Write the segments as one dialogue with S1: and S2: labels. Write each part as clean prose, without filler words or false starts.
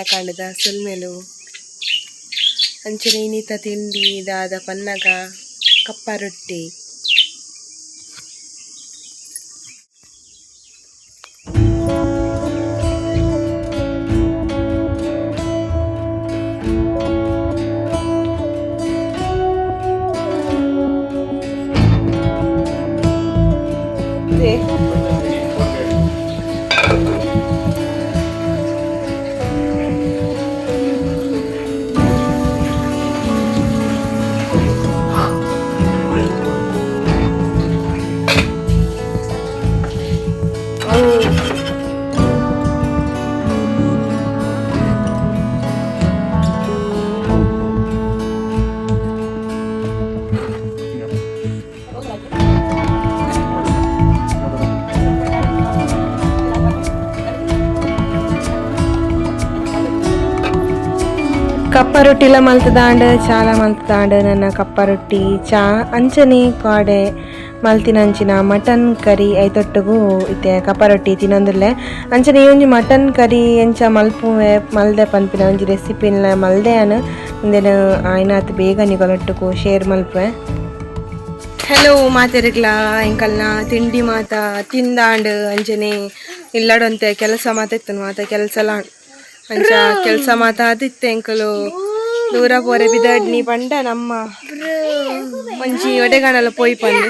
S1: ಕಾಂಡದ ಸೊಲ್ಮೆಲು ಅಂಚನೆ ಇನ್ನಿತ ತಿಂಡಿ ದಾದ ಪನ್ನಗ ಕಪ್ಪ ರೊಟ್ಟಿ. ಕಪ್ಪ ರೊಟ್ಟಿಲ ಮಲ್ತದಾಂಡ್ ಚಾಲ ಮಲ್ತದಾಂಡ್ ನನ್ನ ಕಪ್ಪ ರೊಟ್ಟಿ ಚಾ ಅಂಚನೆ ಕಾಡೆ ಮಲ್ತಿನಂಚಿನ ಮಟನ್ ಕರಿ ಐತೊಟ್ಟುಗು ಇತ್ತೆ ಕಪ್ಪ ರೊಟ್ಟಿ ತಿನ್ನೊಂದುಲ್ಲೆ. ಅಂಚನೆ ಈ ಒಂಜಿ ಮಟನ್ ಕರಿ ಎಂಚ ಮಲ್ಪುವೆ ಮಲ್ದೆ ಪನ್ಪಿನ ಒಂಜಿ ರೆಸಿಪಿನ ಮಲ್ದೆ ಅನ್ ಉಂದೆನ್ ಆಯ್ನಾತ್ ಬೇಗ ನಿಗೊಲೊಟ್ಟುಗು ಶೇರ್ ಮಲ್ಪುವೆ. ಹಲೋ ಮಾತೆರ್ಗ್ಲಾ ಎಂಕಲ್ನ ತಿಂಡಿ ಮಾತ ತಿಂದಾಂಡ್ ಅಂಚನೆ ಇಲ್ಲಡಂತೆ ಕೆಲಸ ಮಾತ ಇತ್ತು ಮಾತ ಕೆಲಸಲ ಅಂಚ ಕೆಲಸ ಮಾತ ಆದಿತ್ತೆ ಎಂಕಲು ದೂರ ಪೋರೆ ಬಿದಡ್ನಿ ಪಂಡ ನಮ್ಮ ಒಂಜಿ ಒಡೆಗಾಣಲ ಪೋಯಿ ಪಂಡು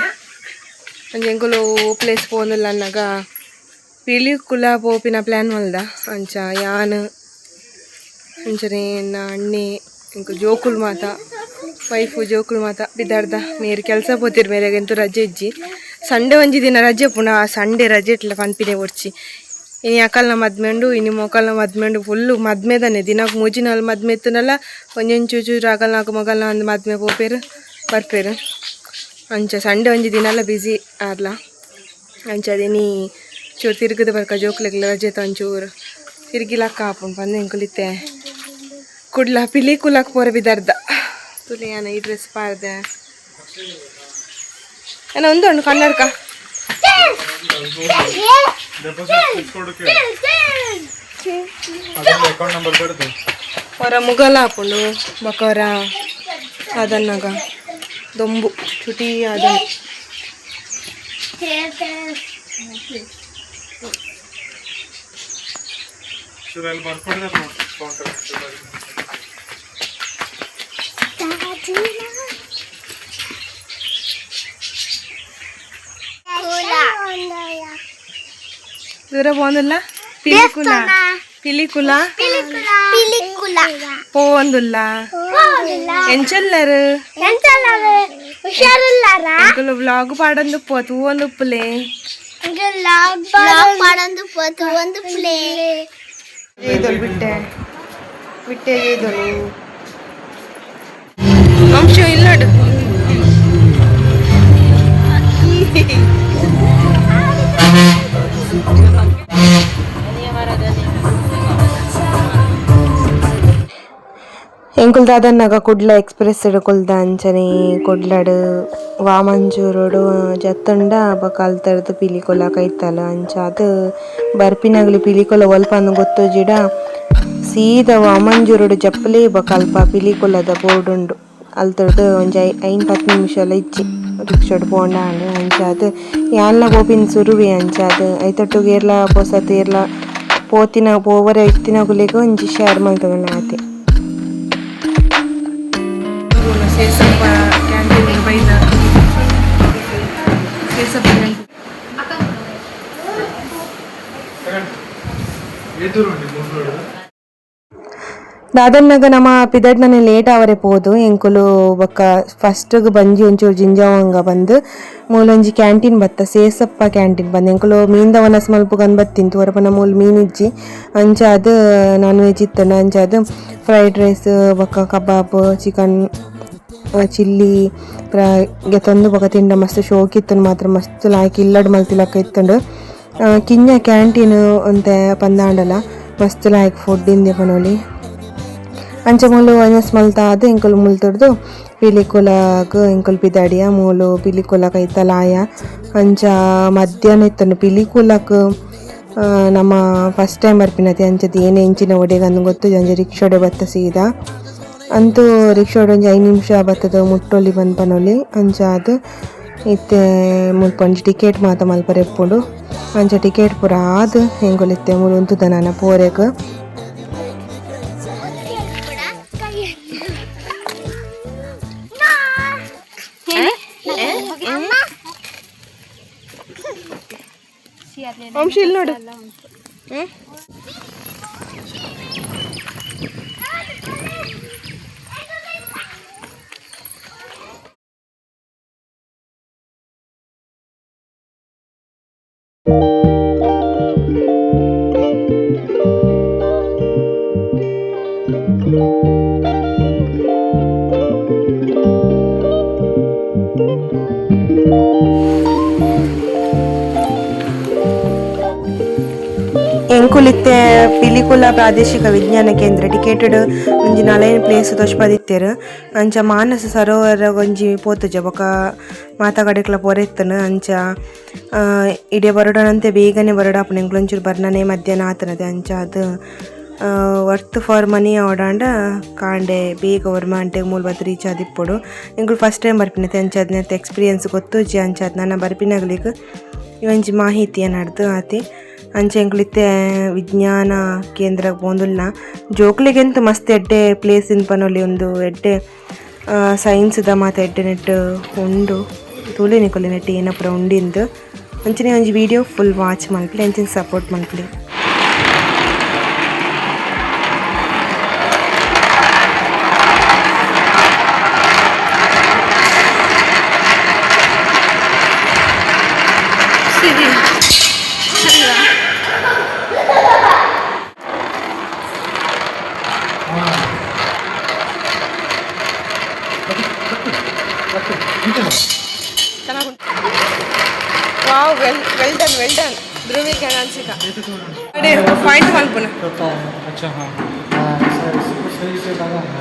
S1: ಅಂಚ ಎಂಕುಲು ಪ್ಲೇಸ್ ಪೋಂದುಲ್ಲ ಅನ್ನಗ ಪಿಲಿಕುಲ ಪೋಪಿನ ಪ್ಲ್ಯಾನ್ ಮಲ್ದ. ಅಂಚ ಯಾನ್ ಅಂಚನೆ ಎನ್ನ ಅಣ್ಣೆ ಎಂಕು ಜೋಕುಲು ಮಾತ ವೈಫು ಜೋಕುಲು ಮಾತ ಬಿದಾರ್ದ ಮೇರು ಕೆಲಸ ಪೋತಿರ್ ಮೇರೆಗೆ ಎಂತೂ ರಜೆ ಇಜ್ಜಿ. ಸಂಡೆ ಒಂಜಿ ದಿನ ರಜೆ ಪುನಃ ಸಂಡೆ ರಜೆ ಇಟ್ಲ ಪನ್ಪಿನೆ ಒಡ್ಚಿ. ಇನಿ ಅಕಲ್ನ ಮದ್ಮೆ ಉಂಡು ಇನಿ ಮೊಕಲ್ನ ಮದ್ಮೆ ಉಂಡು ಫುಲ್ಲು ಮದ್ಮೆದನೆ ದಿನಕ್ಕೆ ಮೂಜಿ ನಾಲ್ ಮದ್ಮೆ ಇತ್ತುನಲ್ಲ ಒಂಜೊಂಚು ಚೂರು ಅಕಲ್ನಾಕು ಮೊಕಲ್ನ ಒಂದು ಮದ್ಮೆ ಪೋಪೇರು ಬರ್ಪೇರು. ಅಂಚ ಸಂಡೆ ಒಂಜಿ ದಿನಲ ಬ್ಯುಸಿ ಆರ್ಲ. ಅಂಚ ಇನಿ ಚೂರು ತಿರುಗುದು ಬರ್ಕ ಜೋಕುಲೆಗ್ಲ ರಜೆ ಒಂಚೂರು ತಿರುಗಿಲಕ್ಕ ಆಪುಂಡು ಪಂದ್ ಎಂಕುಲಿತ್ತೆ ಕುಡ್ಲ ಪಿಲಿಕುಲಕ್ ಪೋರೆ ಬಿದರ್ದ ತುಲೆ ಯಾನ ಈ ಡ್ರೆಸ್ ಪಾರ್ದೆ ಏನ ಒಂದು ಉಂಡು ಕನ್ನಡಕ ಹೊರ ಮುಗಲ ಹಾಕೊಂಡು ಬಕರ ಅದನ್ನಾಗ ದೊಂಬು ಚುಟಿ ಅದನ್ನ ದೂರ ಪೋಂದುಲ್ಲ ಪಿಲಿಕುಲ ಪಿಲಿಕುಲ ಪೋಂದುಲ್ಲ ಎಂಚಲ್ಲರು ಎಂಕುಲು ವ್ಲಾಗ್ ಪಾಡೊಂದು ಪೋ ತೂವೊಂದು ಉಪ್ಪುಲೆ ಜೈದೊಲು ಬಿಟ್ಟೆ ಬಿಟ್ಟೆ ಜೈದೊಲು ಅಂಶ ಇಲ್ಲಡು. ಎಂಕುಲು ದಾದನ್ನಗ ಕುಡ್ಲ ಎಕ್ಸ್ಪ್ರೆಸ್ ಕುಲ್ದ ಅಂಚನೆ ಕುಡ್ಲಡ್ ವಾಮಂಜೂರುಡು ಜತ್ತುಂಡ ಬೊಕ ಅಲ್ತರ್ದ್ ಪಿಲಿಕುಲ ಕೈತಲ್ ಅಂಚಾದ್ ಬರ್ಪಿನಗಲು ಪಿಲಿಕುಲ ಒಲ್ಪಂದ್ ಗೊತ್ತುಜಿಡ ಸೀದ ವಾಮಂಜೂರುಡು ಜಪ್ಪುಲೆ ಬೊಕ ಅಲ್ಪ ಪಿಲಿಕುಲದ ಬೋರ್ಡ್ ಉಂಡು ಅಲ್ತರ್ದ್ ಒಂಜಿ 5-10 ನಿಮಿಷಲ ಇಜ್ಜಿ ರಿಕ್ಷಾಡ್ ಪೋಂಡ ಆಂಡ್. ಅಂಚಾದ್ ಯಾನ್ಲ ಪೋಪಿನ ಸುರುವೆ ಅಂಚಾದ್ ಐತೊಟ್ಟುಗು ಏರ್ಲ ಪೊಸತ್ ಏರ್ಲ ಪೋತಿನ ಪೋವರೆ ಇತ್ತಿನಕುಲೆಗ್ ಒಂಜಿ ಶೇರ್ ಮಲ್ತೊಂದುಲ್ಲೆ ಆತೆ. ಸೇಸಪ್ಪ ಕ್ಯಾಂಟೀನ್ ಬೈದ ಸೇಸಪ್ಪ ಕ್ಯಾಂಟೀನ್. ದಾದನ್ನಗ ನಮ ಪಿದಡ್ನನೆ ಲೇಟ್ ಆವರೆ ಪೋದು ಎಂಕುಲು ಬೊಕ್ಕ ಫಸ್ಟ್ಗ್ ಬಂಜಿ ಒಂಚೂರು ಜಿಂಜಾವಂಗ ಬಂದು ಮೂಲೊಂಜಿ ಕ್ಯಾಂಟೀನ್ ಬತ್ತ ಸೇಸಪ್ಪ ಕ್ಯಾಂಟೀನ್ ಬಂದು ಎಂಕುಲು ಮೀನ್ದ ವನಸ್ ಮಲ್ಪುಗಂದ್ ಬತ್ತಿಂತು ಹೊರಪನ ಮೂಲು ಮೀನ್ ಇಜ್ಜಿ ಅಂಚಾದ್ ನಾನ್ ವೆಜ್ ಇತ್ತಂಡ ಅಂಚಾದ್ ಫ್ರೈಡ್ ರೈಸ್ ಬೊಕ್ಕ ಕಬಾಬ್ ಚಿಕನ್ ಚಿಲ್ಲಿ ಗೆತೊಂದು ಬೊಕ ತಿಂಡ ಮಸ್ತ್ ಶೋಕ್ ಇತ್ತುಂಡು ಮಾತ್ರ ಮಸ್ತ್ ಲಾಯ್ಕ್ ಇಲ್ಲಡ್ ಮಲ್ತಿಲಕ್ಕ ಇತ್ತುಂಡು. ಕಿಂಜ ಕ್ಯಾಂಟೀನ್ ಒಂತೆ ಪಂದಾಂಡಲ ಮಸ್ತ್ ಲಾಯ್ಕ್ ಫುಡ್ ಇಂದೆ ಪನೊಲಿ. ಅಂಚ ಮೂಲು ವನಸ್ ಮಲ್ತಾದ್ ಎಂಕುಲು ಮುಲ್ತುರ್ದು ಪಿಲಿಕುಲಗ್ ಎಂಕುಲು ಪಿದಾಡಿಯ ಮೂಲು ಪಿಲಿಕುಲ ಕೈತಲಾಯ. ಅಂಚ ಮಧ್ಯಾಹ್ನ ಇತ್ತುಂಡು ಪಿಲಿಕುಲಕ್ ನಮ್ಮ ಫಸ್ಟ್ ಟೈಮ್ ಬರ್ಪಿನತೆ ಅಂಚದ ಏನೇ ಇಂಚಿನ ಒಡೆಗಂದು ಗೊತ್ತು ಅಂಚ ರಿಕ್ಷಾಡೆ ಬತ್ತ ಸೀದಾ ಅಂತೂ ರಿಕ್ಷಾಡ್ ಒಂಜಿ 5 ನಿಮಿಷ ಬತ್ತದ ಮುಟ್ಟೊಲಿ ಪನ್ಪನೊಲಿ ಅಂಚ ಅದು ಇತ್ತೆ ಮುಲ್ಪ ಒಂಜಿ ಟಿಕೆಟ್ ಮಾತ ಮಲ್ಪರೆ ಇಪ್ಪುಂಡು ಅಂಚ ಟಿಕೆಟ್ ಪೂರ ಆದ್ ಎಂಕುಲು ಇತ್ತೆ ಮೂಲು ಉಂತುದ ನನ ಪೋರೆಗ್. ವಂಶಿ ಇಲ್ಲಿ ನೋಡು. ಎಂಕುಲಿತ್ತೆ ಪಿಲಿಕುಲ ಪ್ರಾದೇಶಿಕ ವಿಜ್ಞಾನ ಕೇಂದ್ರ ಟಿಕೆಟೆಡ್ ಒಂಜಿ ನಲೈನ್ ಪ್ಲೇಸ್ ತೋಜ್ಪದಿತ್ತೆರ್ ಅಂಚ ಮಾನಸ ಸರೋವರ ಒಂಜಿ ಪೋತುಜ ಬೊಕ ಮಾತ ಕಡೆಕ್ಲ ಪೋರೆತ್ತನು ಅಂಚ ಇಡೆ ಬರೋಡನಂತೆ ಬೇಗನೆ ಬರೋಡಾಪುಂಡು ಎಂಕುಲು ಒಂಚೂರು ಬರ್ನನೆ ಮಧ್ಯಾಹ್ನ ಆತನದೆ ಅಂಚ ಅದು ವರ್ತ್ ಫಾರ್ ಮನಿ ಆವಡಾಂಡ ಕಾಂಡೆ ಬೇಗ ಒರ್ಮಾಂಟೆ ಮೂಲು ಬತ್ತ್ ರೀಚ್ ಆದಿಪ್ಪೊಡು. ಎಂಕುಲು ಫಸ್ಟ್ ಟೈಮ್ ಬರ್ಪಿನತೆ ಅಂಚ ಅದ್ನೆತ್ತ ಎಕ್ಸ್ಪೀರಿಯನ್ಸ್ ಗೊತ್ತುಜ್ಜಿ ಅಂಚ ಅದ್ ನನ ಬರ್ಪಿನಗಲಿಗ್ ಈ ಒಂಜಿ ಮಾಹಿತಿ ನಡ್ದು ಆತೆ. ಅಂಚ ಎಂಕುಲು ಇತ್ತೆ ವಿಜ್ಞಾನ ಕೇಂದ್ರ ಪೋಂದುಲ್ಲ ಜೋಕ್ಲೆಗೆಂತ ಮಸ್ತ್ ಎಡ್ಡೆ ಪ್ಲೇಸ್ ಇನ್ಪನೊಲಿ ಉಂದು ಎಡ್ಡೆ ಸೈನ್ಸ್ ದ ಮಾತ ಎಡ್ಡೆ ನೆಟ್ ಉಂಡು ತೂಲೆ ನಿಕುಲು ನೆಟ್ ಏನ ಪೂರ ಉಂಡಿಂದು ಅಂಚನೆ ಒಂಜಿ ವಿಡಿಯೋ ಫುಲ್ ವಾಚ್ ಮನ್ಪುಲೆ ಅಂಚನೆ ಸಪೋರ್ಟ್ ಮನ್ಪುಲೆ. Wow, well done, well done. Dhruvika and Anshika. अरे पॉइंट मल्पना.
S2: अच्छा हाँ सही से लगा है.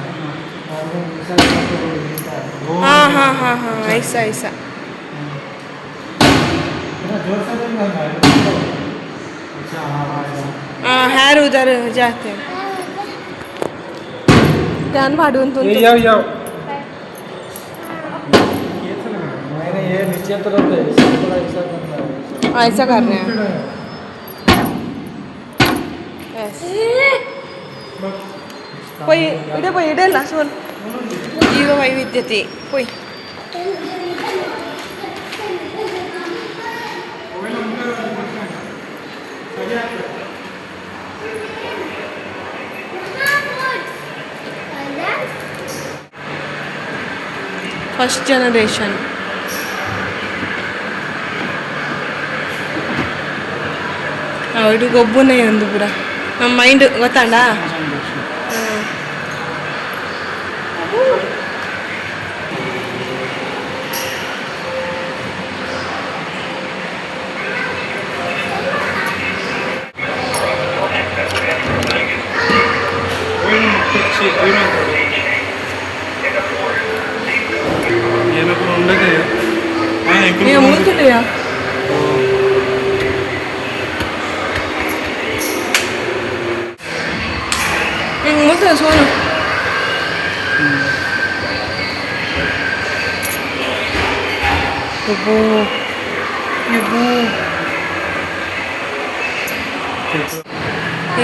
S1: हाँ हाँ हाँ हाँ ऐसा ऐसा.
S2: जोर से नहीं करना है. अच्छा हाँ
S1: हाँ हेयर उधर जाते हैं. ध्यान पाडून तुम.
S2: याओ याओ. मैंने ये नीचे तरफ है, थोड़ा ऐसा करना है.
S1: ऐसा कर रहे हैं. പോയി ഇവിടെ പോയി ഇടല്ല സോൺ ജീവ വൈവിധ്യത്തെ പോയി. ಫಸ್ಟ್ ಜನರೇಷನ್ ಇದು ಗೊಬ್ಬನೇ ಒಂದು ಪೂರ ನಮ್ಮ ಮೈಂಡ್ ಗೊತ್ತಾಂಡ. ಮುಗಿದಿದೆಯಾ? ಹಿಂಗೆ ಮುಗಿದ ಸೋನು.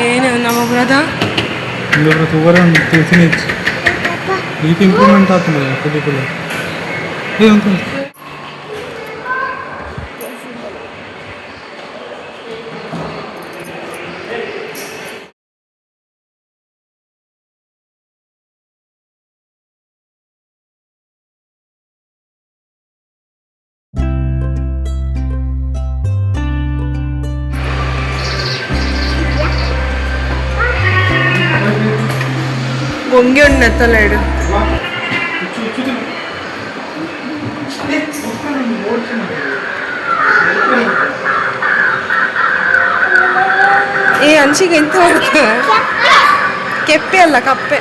S1: ಏನು ನಮ್ಮ ಬ್ರದರ್
S2: ಇಂಪ್ರೂವ್ಮೆಂಟ್ ಆಗ್ತದೆ ಕುಲಿ ಕುಲಿ.
S1: ಗೊಂಗೆ ಉಂಡು ತಲೆಡು. ಏ ಅನ್ಸಿಗೆ ಎಂತ ಮಾಡ್ತ? ಕೆಪ್ಪೆ ಅಲ್ಲ ಕಪ್ಪೆ.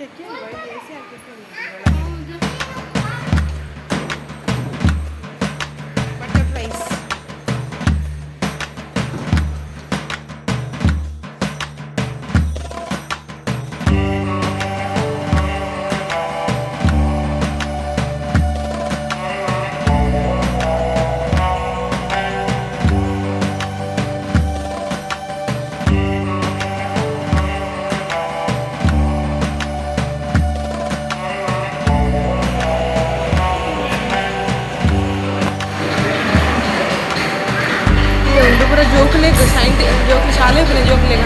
S1: ಶೆಕೆ ಎ ಸಿ ಹಾಕಿತ್ತು. ಬಟರ್ಫ್ಲೈಸ್. ಒಂದು ಪೂರ ಜೋಕುಲೆ ಸೈಂಟಿ ಜೋಕುಲು ಶಾಲೆ ಪೂರ ಜೋಕುಲೆ.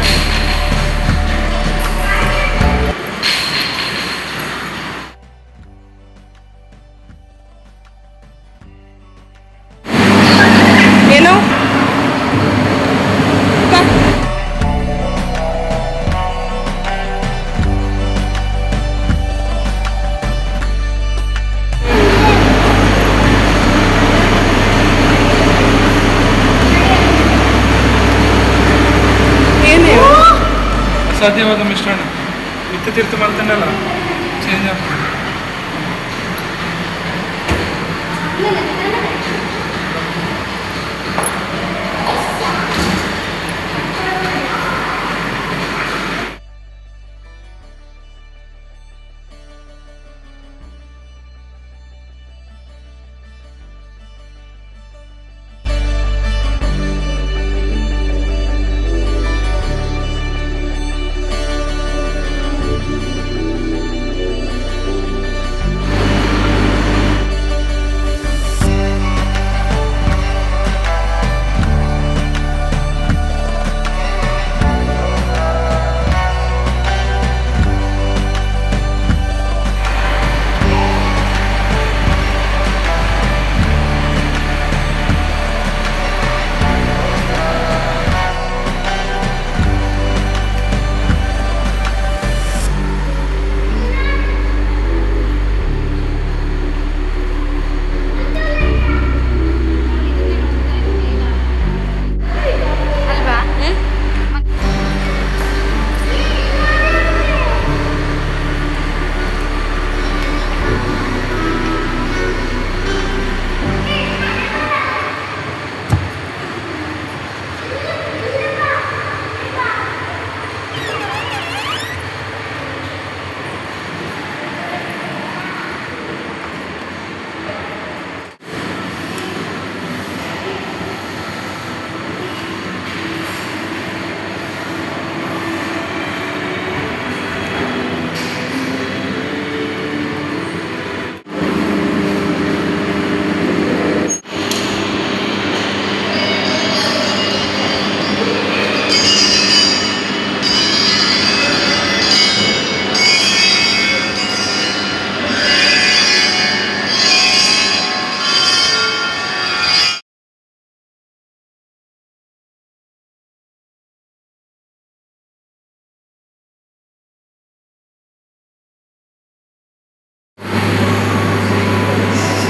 S1: ಏನು? ಏನೇ?
S2: ಅಸಾಧ್ಯವಾದ ಮಿಶ್ರಣ ಮಿತ್ತ ತೀರ್ಥ ಮಾಡ್ತಾನಲ್ಲ ಚೇಂಜ್ ಆಗ್ತದೆ.
S3: ಅಲ್ವಾ?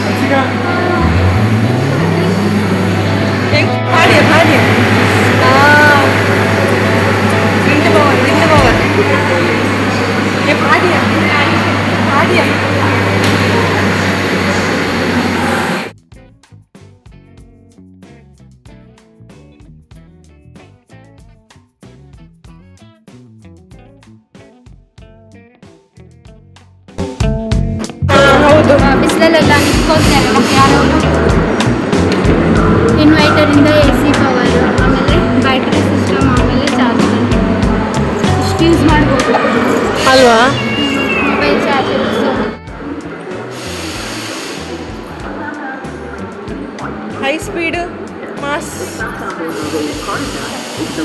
S2: Hansika.
S1: ಪಾಡಿಯ ಪಾಡಿಯ wind power, wind power. ಏ ಪಾಡಿಯ ಪಾಡಿಯ. ಹೌದು.
S3: ಬಿಸಿಲಲ್ಲೆಲ್ಲ ನಿಂತ್ಕೋತಾರೆ ಮತ್ತೆ ಯಾರೋ. ಇನ್ವರ್ಟರಿಂದ ಎ ಸಿ ಪವರ್, ಆಮೇಲೆ ಬ್ಯಾಟ್ರಿ ಸಿಸ್ಟಮ್, ಆಮೇಲೆ ಚಾರ್ಜರ್, ಇಷ್ಟು ಯೂಸ್ ಮಾಡ್ಬೋದು.
S1: ಅಲ್ವಾ?
S3: Mobile charger. So
S1: high speed mass.
S3: ಇದು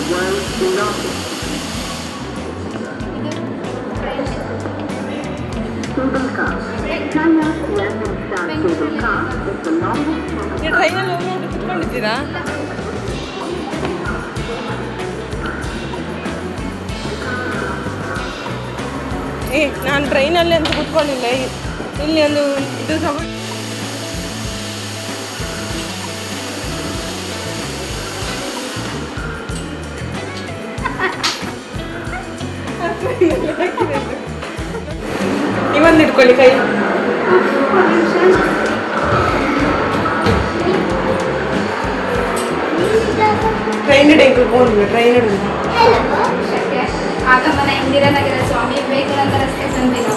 S1: ನೀವು ಟ್ರೈನಲ್ಲಿ ಒಮ್ಮೆ ಕುತ್ಕೊಂಡಿದ್ದೀರಾ? ಏ, ನಾನು ಟ್ರೈನಲ್ಲಿ ಅಂತ ಕುತ್ಕೊಂಡಿಲ್ಲ. ಇಲ್ಲಿ ಒಂದು ಇದು ತಗೊಂಡು ಬಂದು ಇಟ್ಕೊಳ್ಳಿ ಕೈ. ಟ್ರೈನ್ ಎಂಕಲ್ ಫೋನ್ ಟ್ರೈನ್.
S3: ಆಗಮನ ಇಂದಿರಾನಗರ ಸ್ವಾಮಿ ವಿವೇಕಾನಂದ ರಸ್ತೆ ಸಂದಿನ.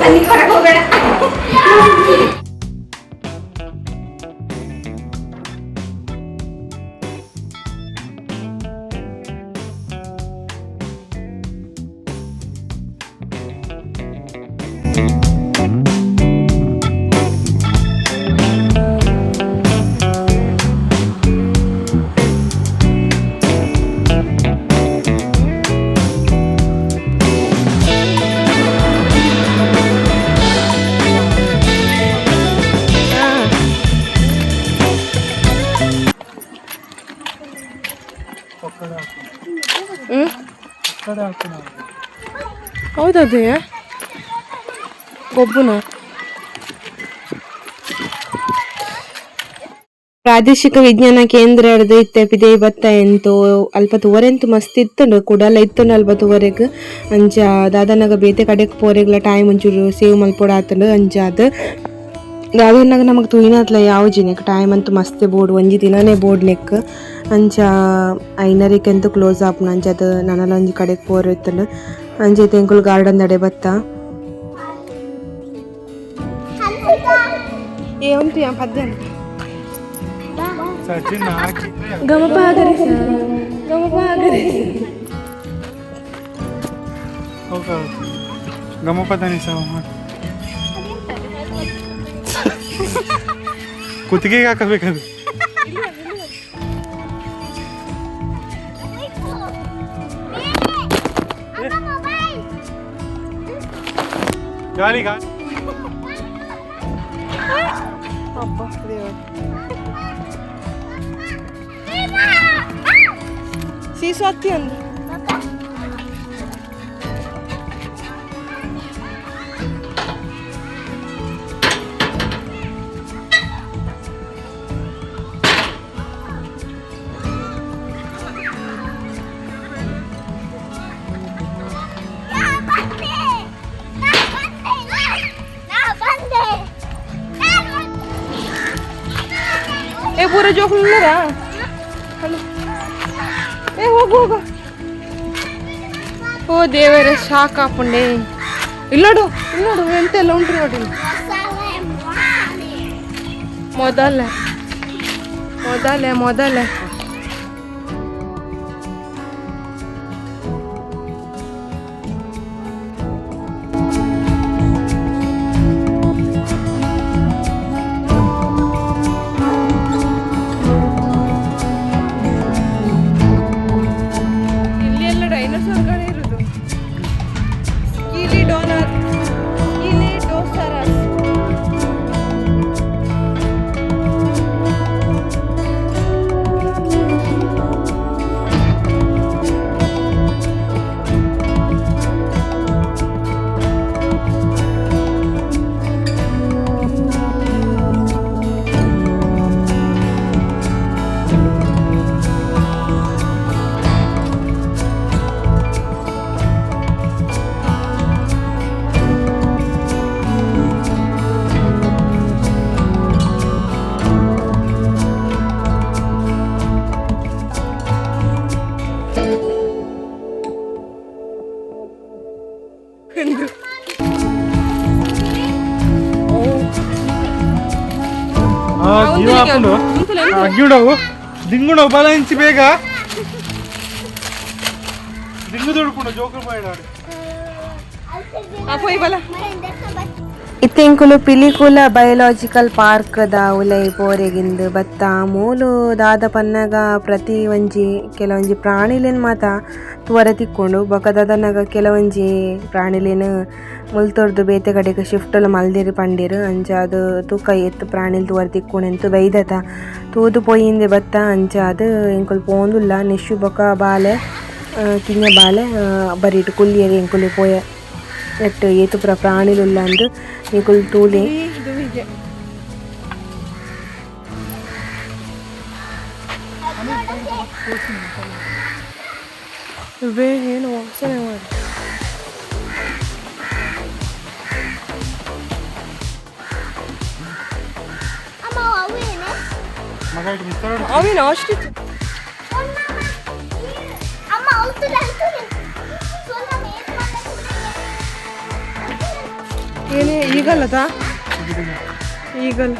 S3: ಬನ್ನಿ, ಹೊರಗೆ ಹೋಗೋಣ.
S1: ಹೌದದೇ ಗೊಬ್ಬುನ. ಪ್ರಾದೇಶಿಕ ವಿಜ್ಞಾನ ಕೇಂದ್ರ ಹಿಡ್ದು ಇತ್ತೆ ಪಿದೈ ಬತ್ತ ಎಂತು ಅಲ್ಪ ತುವರೆಂತು ಮಸ್ತ್ ಇತ್ತುಂಡು ಕುಡಲ ಇತ್ತುಂಡು ಅಲ್ಪ ತುವರೆಗ್. ಅಂಚ ದಾದನಗ ಬೇತೆ ಕಡೆಕ್ ಪೋರೆಗ್ಲ ಟೈಮ್ ಒಂಚೂರು ಸೇವ್ ಮಲ್ಪೊಡು ಆತುಂಡು. ಅಂಚ ಅದು ದಾದನಗ ನಮಗ್ ತೂಯಿನತ್ಲ ಯಾವುಜಿ ನೆಕ್ ಟೈಮ್ ಅಂತೂ ಮಸ್ತ್ ಬೋರ್ಡ್ ಒಂಜಿ ದಿನನೇ ಬೋರ್ಡ್ ನೆಕ್. ಅಂಚ ಐನರಿಕ್ ಎಂತು ಕ್ಲೋಸ್ ಆಪುಂಡು. ಅಂಚ ಅದು ನನಲ ಒಂಜಿ ಕಡೆಕ್ ಪೋರೆ ಇತ್ತುಂಡು. ಅಂಚ ಇತ್ತೆ ಎಂಕುಲು ಗಾರ್ಡನ್ ದಡೆ ಬತ್ತ. ಏ ಉಂಟು ಯಾ ಪದ್ಯ.
S2: ಸಚಿನ್ ಹಾಕಿ.
S1: ಗಮಪ ಆಗರಿ ಗಮಪ ಆಗರಿ.
S2: ಹೋಗ ಗಮಪದನಿ ಸಹ ಕುತ್ತಿಗೆಗೆ ಹಾಕಬೇಕದು. ಗಾಳಿ ಗಾಳಿ.
S1: ಅಬ್ಬಾ ದೇವ. ಸೀಸು ಹತ್ತಿ ಅಂದ್ರು. ಏ ಪೂರ ಜೋಕುಲುಲ್ಲೆರಾ? ಹಲೋ, ಏ ಹೋಗು ಹೋಗು. ಓ ದೇವರೇ, ಶಾಕ್ ಆಪುಂಡೆ. ಇಲ್ಲೋಡು ಇಲ್ಲೋಡು, ಎಂತೆಲ್ಲ ಉಂಟು ನೋಡಿ. ಮೊದಲೇ ಮೊದಲೇ ಮೊದಲೇ. ಇಲ್ಲಿ ಎಲ್ಲ ಡೈನೋಸರ್ಗಳೇ ಇರುದು. ಸ್ಕೀಲಿಡೋನರ್ ಸ್ಕೀಲಿಡೋಸರಸ್.
S2: ಜೀವ ಹಾಕೊಂಡು ಅಗ್ಗಿಡವು ದಿಂಗುಡವು ಬಲ ಇಂಚಿ ಬೇಗ ದಿಂಗು ದುಡ್ಕೊಂಡು ಜೋಕರ್ ಪಾಯ್ಡಾಡು.
S1: ಇತ್ತೆಂಕುಲು ಪಿಲಿಕುಲ ಬಯೋಲಾಜಿಕಲ್ ಪಾರ್ಕ್ ದ ಉಲೈ ಪೋರೆಗಿಂದು ಬತ್ತ. ಮೂಲು ದಾದ ಪನ್ನಗ ಪ್ರತಿ ಒಂಜಿ ಕೆಲವೊಂಜಿ ಪ್ರಾಣಿಲೆನ್ ಮಾತ ತೂವರೆ ತಿಕ್ಕೊಂಡು. ಬೊಕ ದಾದನಗ ಕೆಲವೊಂಜಿ ಪ್ರಾಣಿಲೆನ್ ಮುಲ್ತೊರ್ದು ಬೇತೆ ಕಡೆಗ್ ಶಿಫ್ಟ್ ಲ ಮಲ್ದೆರ್ ಪಂಡೆರ್. ಅಂಚ ಅದು ತೂಕ ಏತ್ ಪ್ರಾಣಿಲ್ ತೂವರೆ ತಿಕ್ಕುಂಡು ಬೈದತ ತೂದು ಪೋಯಿಂದೆ ಬತ್ತ. ಅಂಚ ಅದು ಎಂಕುಲು ಪೋಂದುಲ್ಲ. ನಿಶು ಬೊಕ ಬಾಲೆ ಕಿನ್ಯ ಬಾಲೆ ಬರಿಟ್ ಕುಲ್ಲಿಯೆರ್. ಎಂಕುಲು ಪೋಯ ನೆಟ್ ಏತ್ ಪೂರ ಪ್ರಾಣಿಲು ಉಲ್ಲ ಅಂದ್ ನಿಕುಲು ತೂಲೆ. ಏನು ವಾಸನೆ ಮಾರ್ರೆ. ಅವೇನು ಆಸ್ಟ್ರಿಚ್.
S4: ಅಮ್ಮ, ಔತುಲೆ ಔತುಲೆ.
S1: ಏನೇ ಈಗಲ್ಲದಾ ಈಗಲ್.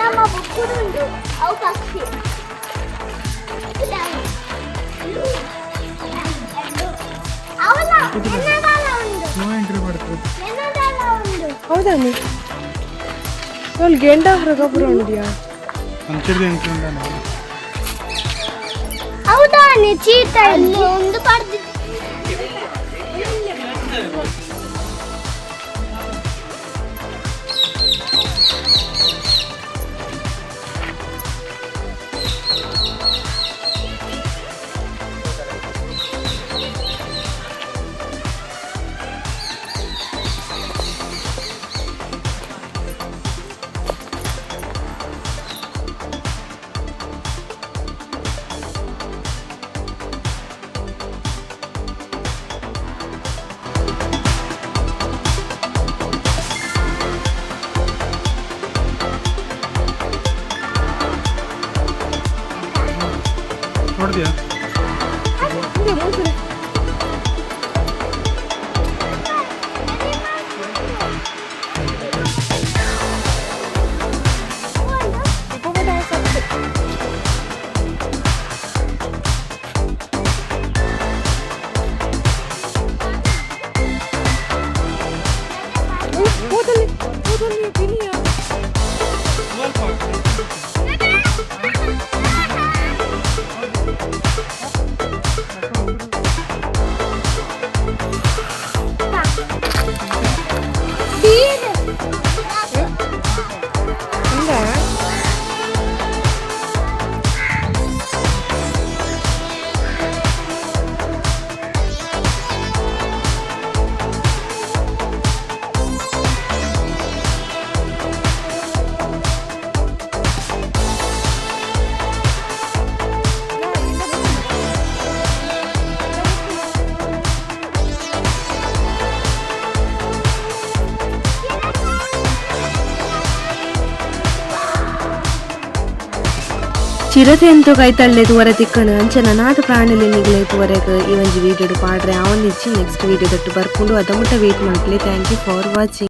S4: ನಮ್ಮ ಬುಕ್ಕುಡು ಉಂಡು ಅವು ಪಕ್ಷಿ. ಅವನ ಎನ್ನದಾಲ ಉಂಡು, ಎನ್ನದಾಲ ಉಂಡು.
S1: ಹೌದಾ? ನೀ ಅವ್ಳು ಗೆಂಡ ಹೊರಗ ಬರೋಣಿದ್ಯಾ?
S4: ಹೌದಾ? ಚೀತ ಇಲ್ಲಿ ಒಂದು ಪಡೆದಿತ್ತು.
S2: ನೋಡಿದ್ಯಾ?
S1: ಕೂದಲಿ ಕೂದಲಿ ಪಿನಿಯ.
S4: ಬೀರ್.
S1: ಇಲ್ಲ. ಚಿರತೆ ಅಂತೂ ಕೈತಳ್ಳೆ ತೂವರೆ ತಿಕ್ಕಣು. ಅಂಚ ನನಾದ ಪ್ರಾಣಿಲಿ ನಿಗ್ಲೆ ತೂವರೆಗ್ ಈ ಒಂಜಿ ವೀಡಿಯೋಡು ಪಾಡ್ರೆ ಆವೊಂದಿಜ್ಜಿ. ನೆಕ್ಸ್ಟ್ ವೀಡಿಯೋ ದೊಟ್ಟು ಬರ್ಕೊಂಡು ಅದಮುಟ್ಟ ವೇಟ್ ಮಾಡ್ಲಿ. Thank you for watching.